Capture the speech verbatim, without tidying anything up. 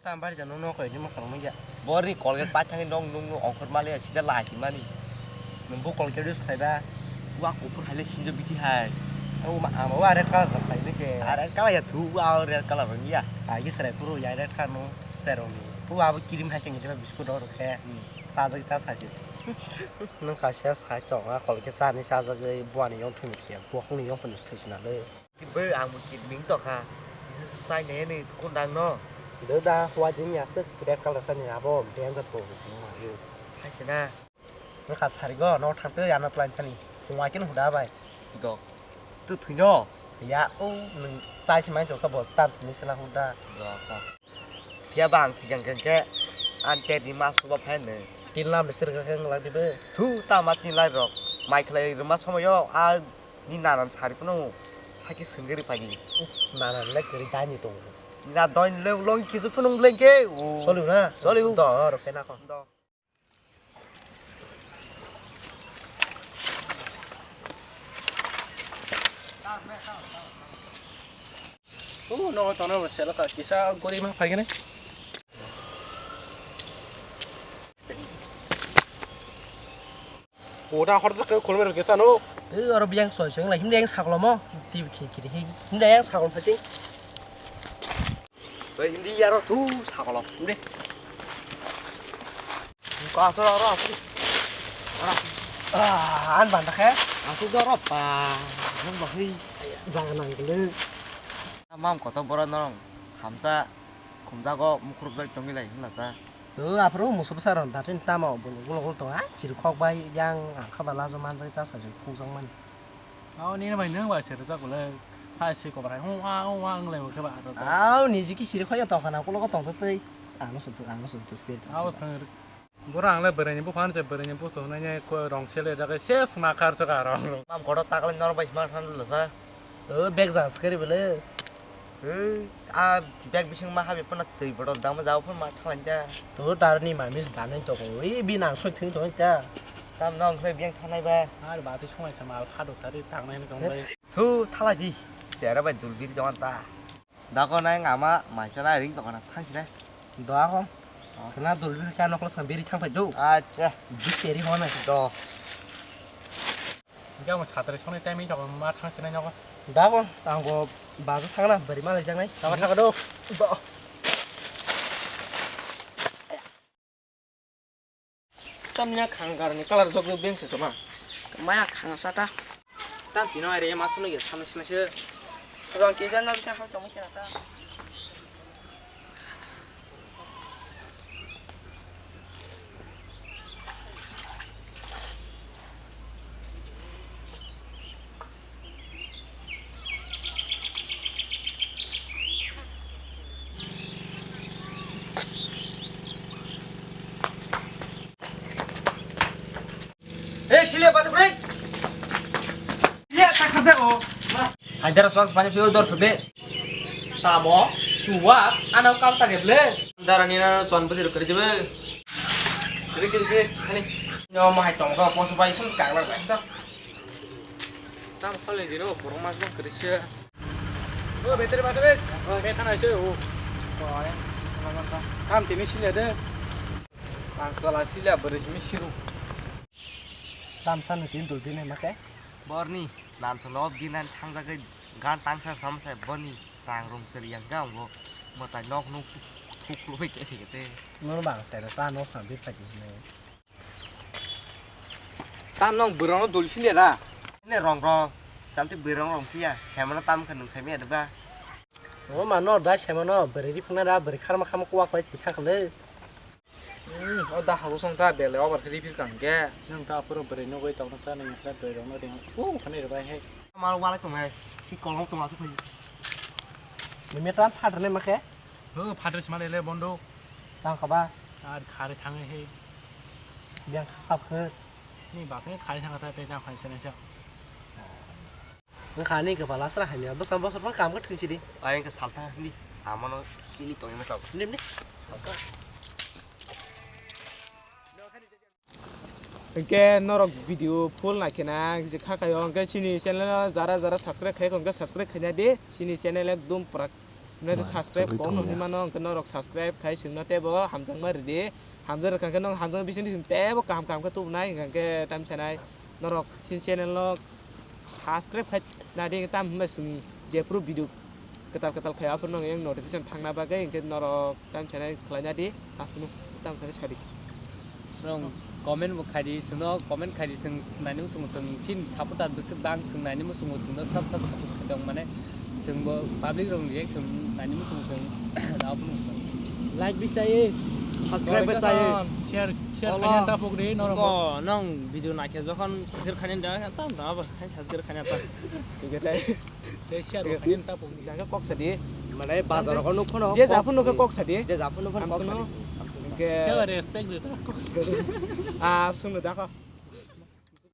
Tam bari jano no koi ni ma kharang ya. Bori Colgate pai thangwi nong nung nung ongkhor mali sida lai si mani. Nung bo Colgate use khlai ba. Wa kuphur hai le sinjo biti hai. O ma ama wa red color khlai ni se. Are kala ya thu wa red color ni ya. Ai ki sere puru ya red color no sero ni. Pu abo cream hai khe ni ba biscuit ro khe. Hmm. Sa da ta sa si. Nung ka sia sa to nga Colgate cha ni cha jagwi buani yong thumi khe. Buak ni yong phun thwi sina le. Bo ang bo kidming to kha. Kisa sai ne ni kundang no. Do da hwa jing ya se red color sa ni abo danger ko. Hai se na. Nokha sari go no thang te ano tlan tani. Hwa kin huda bai. Do. Tu thui no. Ya o nung sai se mai to ka bo tam ni sala huda. Do ka. Phiya ba ang thikang khe an ter ni ma suba phai ne. Tin lam sir ka kang lak di be. Thu ta ma tin lai rok. Mai khlai rwma somoyo a Ni nanan sari phano haki sengeri pagi. Nanan le kiri dani tongo. Na doin le long kisu phano lengke. Soli na? Soli. Do ro pena ko. Do. O no tono selo ka kisa gori ma phagene. Ota hor jak khol mer kesa no. E oro biang soi soi lai himde yang saklo mo. Ti khi khi khi himde yang saklo phasing. Bai himdi yaro thu saklo. Himde. Ko asor oro asor. Ora. Ah, an banda khe. Asor do oro pa. Nang bahai. Jaga nang gele. Mam koto bora norong. Hamsa khumjago mukhurubjak tongwi lai hwnlasa. O aphuru musu bwsa rok datin tamo bwlwk bwlwk tong a chirikhok bai yang ang kha ba lajo manjak ta sajak khukjak mani. Ao nini bai nwng bai se rwjak bwlwk hai se kobrai hung a hung a wng lai khe ba rwjak. Ao niji ki chirikhok ya tong khana ukulok tong twi ang no sut ang no sut spirit. Ao swng rw. Boro ang le bwrwi ni buphang se bwrwi ni busu hwnwi ne rong sele jaga ses ma khar chwk a rong. Mam kotor takle norok bai sma than lasa. O bag jang se kari bele. Ei, a bag bising ma habi phano twi botol dama jao phano ma thanglai da. To dar ni mami se danai to ko. Ei bi nang soi thing to ta. Tam nong khlai biang thanai ba. Ar ba twi songai sa mal phado sari tangnai ni tong bai. Thu thala di. Sera bai dulbir jawan ta. Dako nai ngama maisa na ring tokona thangsina. Do ako. Oh. Khna dulbir ka noklo sa biri thang phai do. Acha. Bisteri hona. Do. Jang satri soni time ni tokon ma thang sinai nogo. Dako tango bazo thangna bari malai jangnai. Tama thang do. Do. Tamni a khang garni colour jok jok beng se toma. Maya khang sa ta. Tam pino are ma sunu ge samni sina se. Rong ke jan na bisa ha tong kena ta. Hey, Silia, bata brai. Silia, tak kade o. Haidar sos pani pio dor pebe. Tamo, suwa, ana kam tak eble. Dara ni na son badi rukri dibe. Rikri dibe, hani. Nyo mo hai tong ko, poso bai sun kang lag bai. Tam khole dino, borok mas bang kri se. O, betere bata be. O, me khana se o. Tam tini sile de. Ang sala sile bari simi siru. Tam san tin dul bini make. Borni, nam salo binan thangjagwi gan tangsar samsai boni rang rung seri yang ga ngo. Matai nok nuk thuk thuk loi ke ke te. Nor bang sai ta no sam bi phai ni. Tam nong bwrwngno dul siliya da? Ne rong rong. Samtwi bwrwng rong tiya. Semano tam khe nung saimiya da ba? O ma nor da semano bwrwi ri phungna da bwrwi kharma khama kuwak lai thwi thang khle. Hmm, o da hago song ta bele obar khe ri phir kang ge. Nung ta phuru bwrwi nugwi tongna ta nung khe bwrwi rong no ding. U khani rwbai he. Mal walai tong hai. Ki kolong tong asu phai. Mimi tam phatrne ma khe? Ho phatres ma le bondo. Tang kha ba? Ar khare thange he. Biang kha sap khe. Ni ba khe khare thang ta te jang phai sene sa. Wngkha ani kwpal aswra hamya bwsa bosor phano kam khe thwi sidi. Ai wngkha saltha hini amano chini tongwi masa. Nim ni. Hwnkhe norok video full naikhe na kisa kha khaio hwnkhe chini channel o jara jara subscribe khaikha hwnkhe subscribe khaina di chini channel ekdum prak. Nai subscribe kok no hinmano, hwnkhe norok subscribe khai chwngno teibo hamjakma ridi. Hamjak rwkha khe norok hamjakma bising bising teibo kaham kaham khe tubunai, hwnkha khe tam sanai norok chini channel no subscribe khai nadi, tam hinba chwng jephuru video kwtal kwtal khai aphuru nong yang notification thangna bagwi, hwnkhe norok tam sanai khlaina di, aswkno tam sanai sadi. Rong comment bo khai di, chwngno comment khai di, chwng naini muchungo chwng chini supporter bwswk bang, chwng naini muchungo chwngno sab sab support khai tong mane, chwngbo public rok ni reaction naini muchungo chwng abono. Like bi chai, subscribe bo chai. Share, share khaina tapok di norok. Ko nong video naikhe jokhon share khaina da tam da abo hai subscribe khaina ta. Tei share bo khaina tapok di. Jaga kok sadi. Mane bazar ko nuk khono. Je japhuru nukhe kok sadi. Je japhuru nukhe kok sadi. Hwnkhe respect de ta. Ah, sungno dakho.